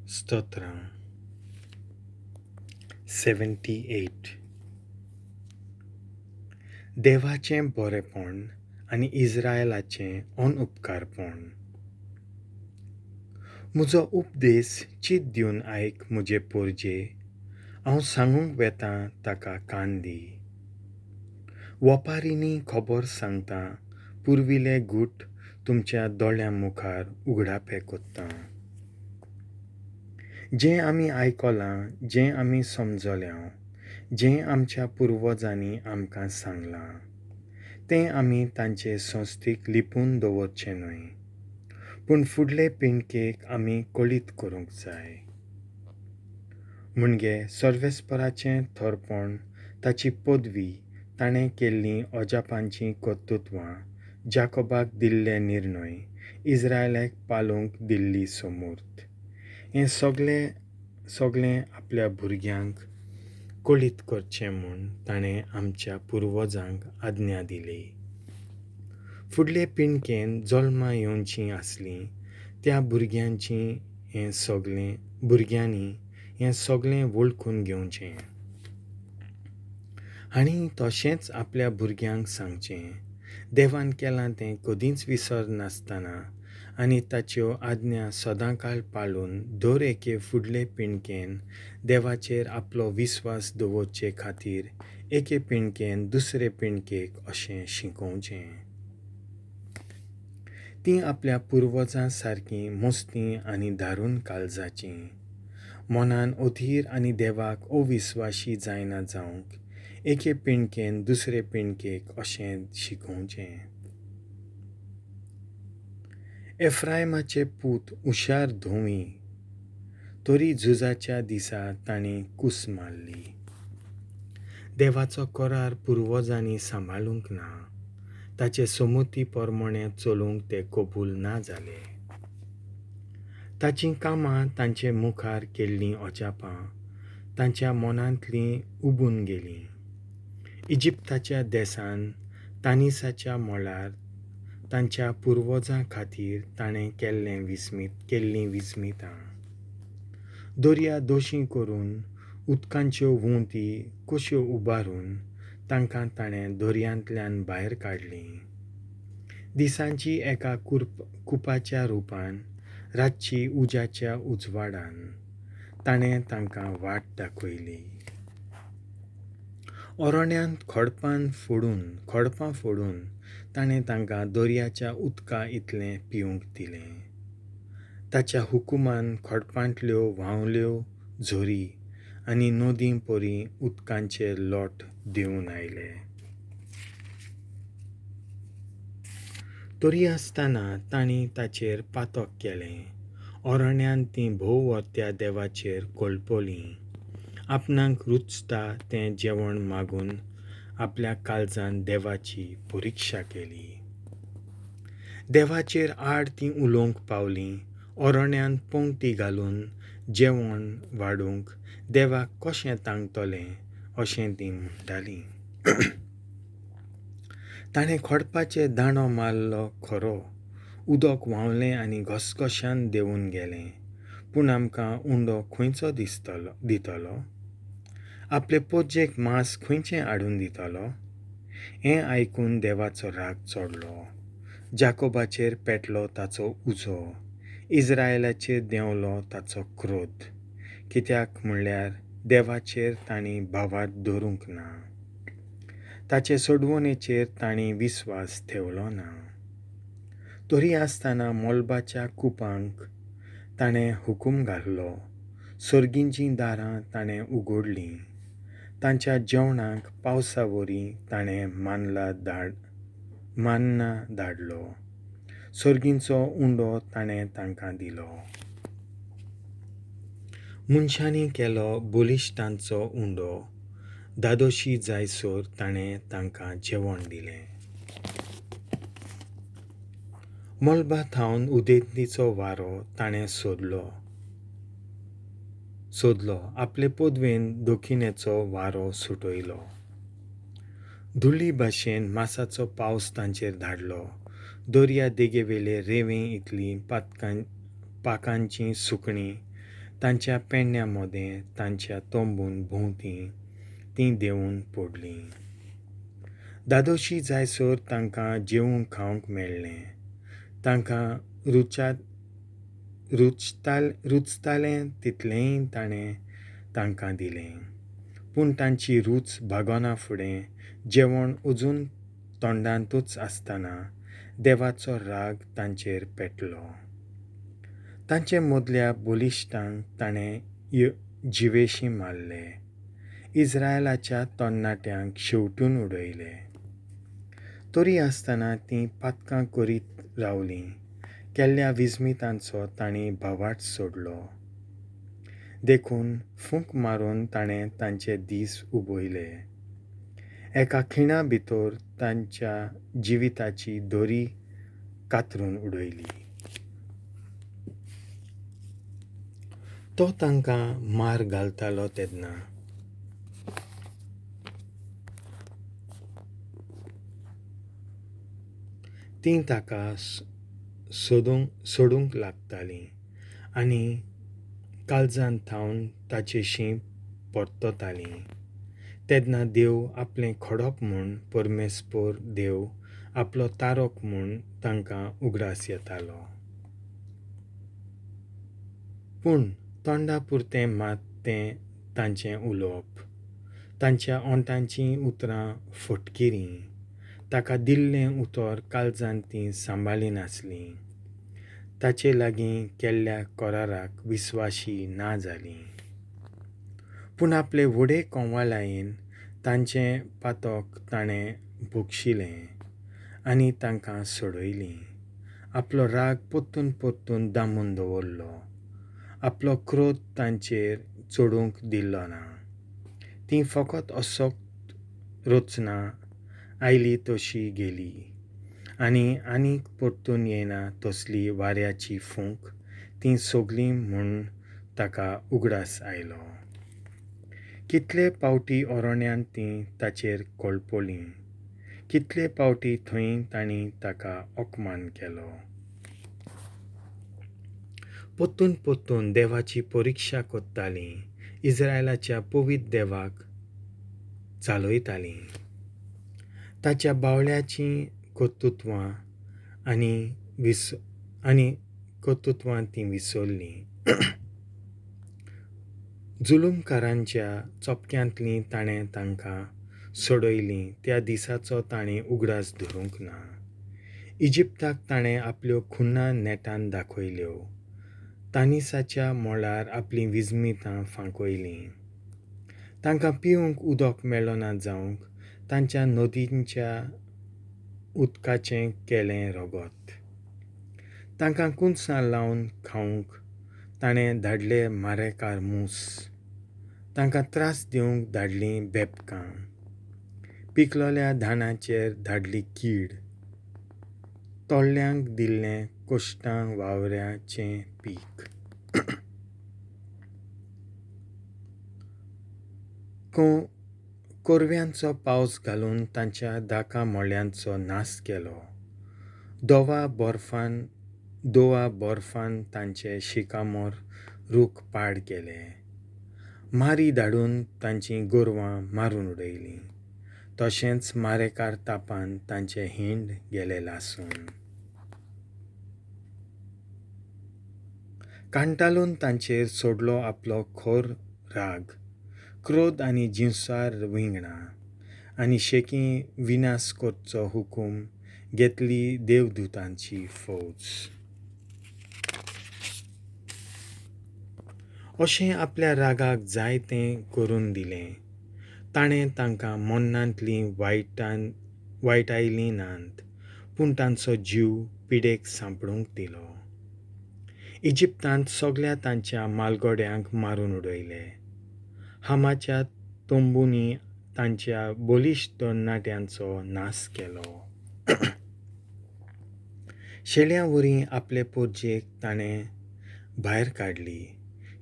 स्तोत्रां 78. देवाचें बरेपण आनी इस्रायलाचें अनउपकारपण. म्हजो उपदेस चीत दिवन आयक म्हजे पोरजे, हांव सांगूंक वेतां ताका कान दी. वपारींनी खबर सांगता, पुर्विल्ले गूट तुमच्या दोळ्यां मुखार उगडापे कोत्ता. जें आमी आयकलां, जें आमी समजल्या, जें आमच्या पुर्वजांनी आमकां सांगलां, तें आमी तांचे संस्थेक लिपून दवरचें न्हय, पूण फुडले पिणकेक आमी कळीत करूंक जाय. म्हणजे सर्वेस्पराचें थोरपण, ताची पदवी, ताणें केल्लीं अजापांचीं कर्तुत्वां, जाकोबाक दिल्ले निर्णय, इस्रायलाक पालोवंक दिल्ली समूर्त, हें सगळें सगळें आपल्या भुरग्यांक कळीत करचें म्हूण ताणें आमच्या पुर्वजांक आज्ञा दिली. फुडले पिणकेन जल्मा येवचीं आसलीं त्या भुरग्यांची हें सगळें भुरग्यांनी हें सगळें वळखून घेवचें आनी तशेंच आपल्या भुरग्यांक सांगचें, देवान केलां तें कदींच विसरनासतना आनी ताच्यो आज्ञा सदांकाळ पाळून दर एके फुडले पिणकेन देवाचेर आपलो विस्वास दवरचे खातीर एके पिणकेन दुसरे पिणकेक अशें शिकोवचें. तीं आपल्या पुर्वजां सारकीं मस्तीं आनी दारून काळजाचीं, मनान अधीर आनी देवाक अविस्वाशी जायना जावंक एके पिणकेन दुसरे पिणकेक अशें शिकोवचें. एफ्रायमाचे पूत हुशार धोवी, तरी झुजाच्या दिसा तांणी कूस मारली. देवाचो करार पुर्वजांनी सांबाळूंक ना, ताचे समुती प्रमाणें चलूंक ते कबूल ना जाले. ताचीं कामां तांचे मुखार केल्लीं अजापां तांच्या मनांतलीं उबून गेलीं. इजिप्ताच्या देसान तानिसाच्या मळार तांच्या पुर्वजां खातीर ताणें केल्लें विस्मीत केल्लीं विस्मितां, दर्या दोशी करून उदकांच्यो व्हंवती कश्यो उबारून तांकां ताणें दर्यांतल्यान भायर काडलीं. दिसांची एका कुपाच्या रुपान, रातची उज्याच्या उजवाडान ताणें तांकां वाट दाखयली. अरण्यांत खडपां फोडून ताणें तांकां दर्याच्या उदका इतलें पिवंक दिलें. ताच्या हुकुमान खडपांतल्यो व्हांवल्यो झरी आनी नदीं परी उदकांचे लोट देंवून आयले. तरी आसतना तांणी ताचेर पातक केलें. अरण्यांत तीं भोववर्त्या देवाचेर कोलपलीं. आपणाक रुचता तें जेवण मागून आपल्या काळजान देवाची परिक्षा केली. देवाचेर आड तीं उलोवंक पावलीं. अरण्यांत पंक्ती घालून जेवण वाडूंक देवाक कशें तांकतलें अशें तीं म्हणटालीं. ताणें खडपाचेर दांडो मारलो खरो, उदक व्हांवलें आनी घसघश्यान देंवून गेलें, पूण आमकां उंडो खंयचो दितलो? आपले पोजेक मांस खंयचें हाडून दितलो? हें आयकून देवाचो राग चडलो. जाकोबाचेर पेटलो ताचो उजो, इस्रायलाचेर देंवलो ताचो क्रोध, कित्याक म्हणल्यार देवाचेर तांणी भावार्थ दवरूंक ना, ताचे सोडवणेचेर तांणी विस्वास ठेवलो ना. तरी आसतना मळबाच्या कुपांक ताणें हुकूम घाल्लो, सर्गींचीं दारां ताणें उगडलीं, तांच्या जेवणाक पावसा वरी ताणें मान्ना धाडलो, सर्गींचो उंडो ताणें तांकां दिलो. मनशांनी केलो बलिश्टांचो उंडो, धादोशी जायसर ताणें तांकां जेवण दिलें. मळबा थावन उदेंतीचो वारो ताणें सोदलो, आपले पदवेन दक्षिणेचो वारो सुटयलो. धुळी भाशेन मासाचो पावस तांचेर धाडलो. दर्या देगेवेले रेंवे इतलीं पाकांचीं सुकणीं तांच्या पेडण्यां मोदें तांच्या तंबून भोंवतीं तीं देंवून पडलीं. धादोशी जायसर तांकां जेवंक खावंक मेळ्ळें. तांकां रुचतालें तितलेंय ताणें तांकां दिलें. पूण तांची रूच भागना फुडें जेवण अजून तोंडांतूच आसतना देवाचो राग तांचेर पेटलो. तांचे मदल्या बलिश्टांक ताणें जिवेशीं मारले. इस्रायलाच्या तरणाट्यांक शेंवटून उडयले. तरी आसतना तीं पातकां करीत रावलीं. केल्ल्या विस्मितांचो तांणी भावार्थ सोडलो. देखून फूंक मारून ताणें तांचे दीस उबयले. एका खिणा भितर तांच्या जिविताची दोरी कातरून उडयली. तो तांकां मार घालतालो तेन्ना तीं ताका सोडूंक लागतालीं आनी काळजांत थावन ताचेशीं परततालीं. तेन्ना देव आपलें खडप म्हूण, परमेस्पर देव आपलो तारक म्हूण तांकां उगडास येतालो. पूण तोंडा पुरतें मात तें तांचें उलोवप, तांच्या ओंठांचीं उतरां फटकिरीं. ताका दिल्लें उतर काळजांत तीं सांबाळिनासलीं. ताचे लागीं केल्ल्या कराराक विस्वाशी ना जालीं. पूण आपले व्हडे कोवाळायेन तांचें पातक ताणें भोगशिलें आनी तांकां सोडयलीं. आपलो राग परतून परतून दामून दवरलो. आपलो क्रोध तांचेर चडूंक दिलो ना. तीं फकत असक्त रचना आयली तशी गेली आनी आनीक परतून येना तसली वाऱ्याची फूंक तीं सगलीं म्हूण ताका उगडास आयलो. कितले पावटी अरण्यांत तीं ताचेर कळपलीं. कितले पावटी थंय तांणी ताका अपमान केलो. परतून परतून देवाची परिक्षा करतालीं. इस्रायलाच्या पवित्र देवाक चालयतालीं. ताच्या बावळ्याचीं कर्तृत्वां आनी कर्तृत्वां तीं विसरलीं. जुलूमकारांच्या चपक्यांतलीं ताणें तांकां सोडयलीं. त्या दिसाचो ताणें उगडास धरूंक ना. इजिप्ताक ताणें आपल्यो खुन्ना नेटान दाखयल्यो. तानिसाच्या मळार आपलीं विस्मितां फांकयलीं. तांकां पिवंक उदक मेळना जावंक तांच्या नदींच्या उदकाचें केलें रगत. तांकां कुंसां लावन खावंक ताणें धाडले मारेकार मूस. तांकां त्रास दिवंक धाडलीं बेबकां. पिकलोल्या धानाचेर धाडली कीड. तोल्ल्यांक दिल्लें कोश्टां वावऱ्याचें पीक. कोरव्यांचो पावस घालून तांच्या दाका मोळ्यांचो नाश केलो. दोवा बर्फान तांचे शिकामोर रूख पाड केले. मारी धाडून तांचीं गोरवां मारून उडयलीं. तशेंच मारेकार तापान तांचे हिंड गेले लासून. कांटाळून तांचेर सोडलो आपलो खोर राग, क्रोध आनी जिंसार विंगणां आनी शेकी विनाश करचो हुकूम घेतली देवदूतांची फौज. अशें आपल्या रागाक जाय तें करून दिलें. ताणें तांकां मन्नांतलीं वायटायलीं नात, पूण तांचो जीव पिडेक सांपडूंक दिलो. इजिप्तांत सगल्या तांच्या मालगोड्यांक मारून उडयले. हामाच्या तंबूंनी तांच्या बलिश्ट तरणाट्यांचो नाश केलो. शेळ्यां वरी आपले पोरजेक ताणें भायर काडली.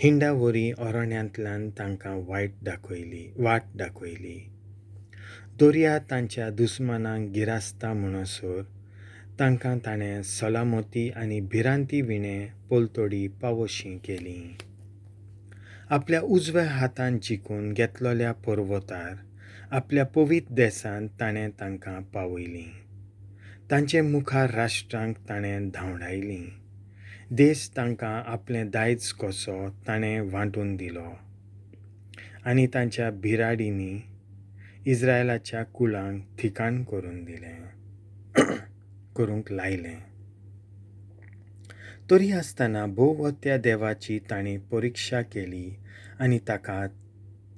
हिंडा वरी अरण्यांतल्यान तांकां वाट दाखयली. दर्या तांच्या दुस्मानांक गिरासता म्हणसर तांकां ताणें सलामती आनी भिरांती विणें पलतडी पावोशी केली. आपल्या उजव्या हातान जिखून घेतलेल्या पर्वतार आपल्या पवित्र देसांत ताणें तांकां पावयलीं. तांचे मुखार राष्ट्रांक ताणें धांवडायलीं. देश तांकां आपलें दायज कसो ताणें वांटून दिलो आनी तांच्या बिराडींनी इस्रायलाच्या कुळांक ठिकाण करून दिलें करूंक लायलें. तरी आसतना भोवत्या देवाची तांणी परिक्षा केली आनी ताका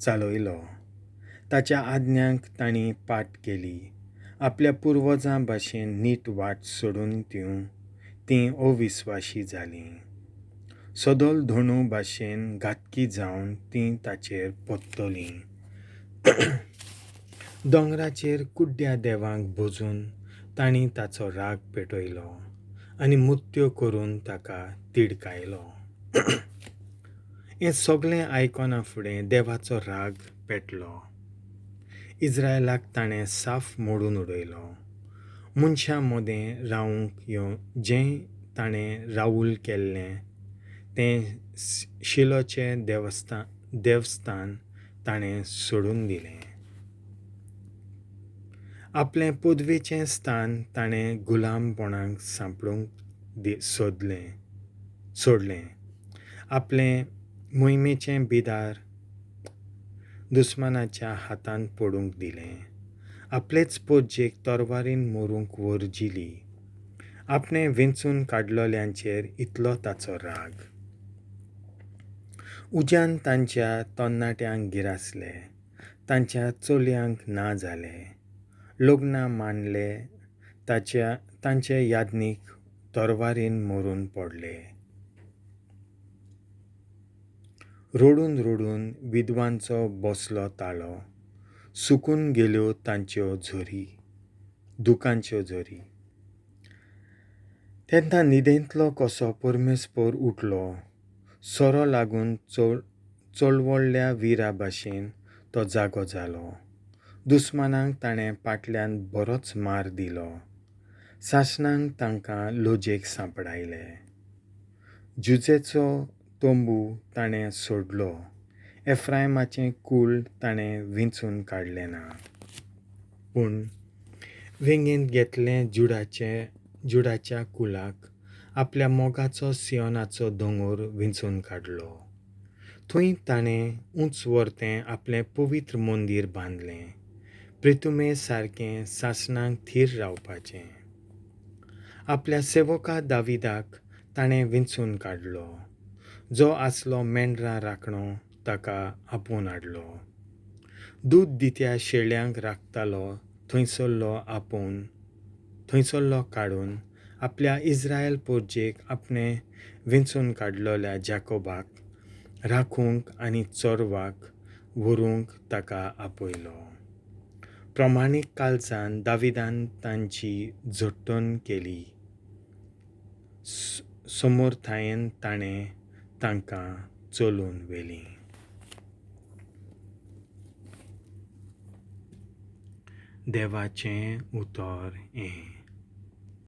चालयलो. ताच्या आज्ञांक तांणी पाठ केली. आपल्या पुर्वजां भाशेन नीट वाट सोडून तीं अविस्वाशी जालीं. सदल धोणू भाशेन घातकी जावन तीं ताचेर परतलीं. दोंगराचेर कुड्ड्या देवांक भजून तांणी ताचो राग पेटयलो आनी मुत्यो करून ताका तिडकायलो. हें सगळें आयकना फुडें देवाचो राग पेटलो. इस्रायलाक ताणें साफ मोडून उडयलो. मनशां मदें रावूंक जें ताणें रावूल केल्लें तें शिलोचें देवस्थान ताणें सोडून दिलें. आपलें पदवेचें स्थान ताणें गुलामपणाक सांपडूंक सोडलें. आपलें मोहिमेचें बिदार दुस्मानाच्या हातांत पडूंक दिलें. आपलेच पोरजेक तरवारीन मरूंक वर्जिली. आपणें वेंचून काडलेल्यांचेर इतलो ताचो राग. उज्यान तांच्या तरणाट्यांक गिरासले, तांच्या चलयांक ना जाले. लग्नां मांडले तांचे यादनीक तरवारीन मरून पडले. रडून रडून विधवांचो बसलो ताळो, सुकून गेल्यो तांच्यो झरी, दुकांच्यो झरी. तेन्ना न्हिदेंतलो कसो परमेस्पर उठलो. सोरो लागून चळवळ्ळ्या विरा भाशेन तो जागो जालो. दुस्मानांक ताणें पाटल्यान बरोच मार दिलो. सासणांक तांकां लजेक सांपडायले. जुजेचो तंबू ताणें सोडलो. एफ्रायमाचें कूळ ताणें विंचून काडलें ना. पूण वेंगेंत घेतलें जुडाच्या कुळाक आपल्या मोगाचो सियोनाचो दोंगर विंचून काडलो. थंय ताणें उंच वर्तें आपलें पवित्र मंदीर बांदलें. प्रितुमे सारकें सासणांक थीर रावपाचें. आपल्या सेवका दाविदाक ताणें विंचून काडलो. जो आसलो मेंढरां राखणो ताका आपोवन हाडलो. दूद दित्या शेळ्यांक राखतालो थंयसरलो आपोवन थंयसरलो काडून आपल्या इस्रायल पोरजेक आपणें विंचून काडलेल्या जाकोबाक राखूंक आनी चोरवाक व्हरूंक ताका आपयलो. प्रमाणीक काळजान दाविदान तांची झोटण केली. समर्थायेन ताणें तांकां चलून व्हेलीं. देवाचें उतर हें.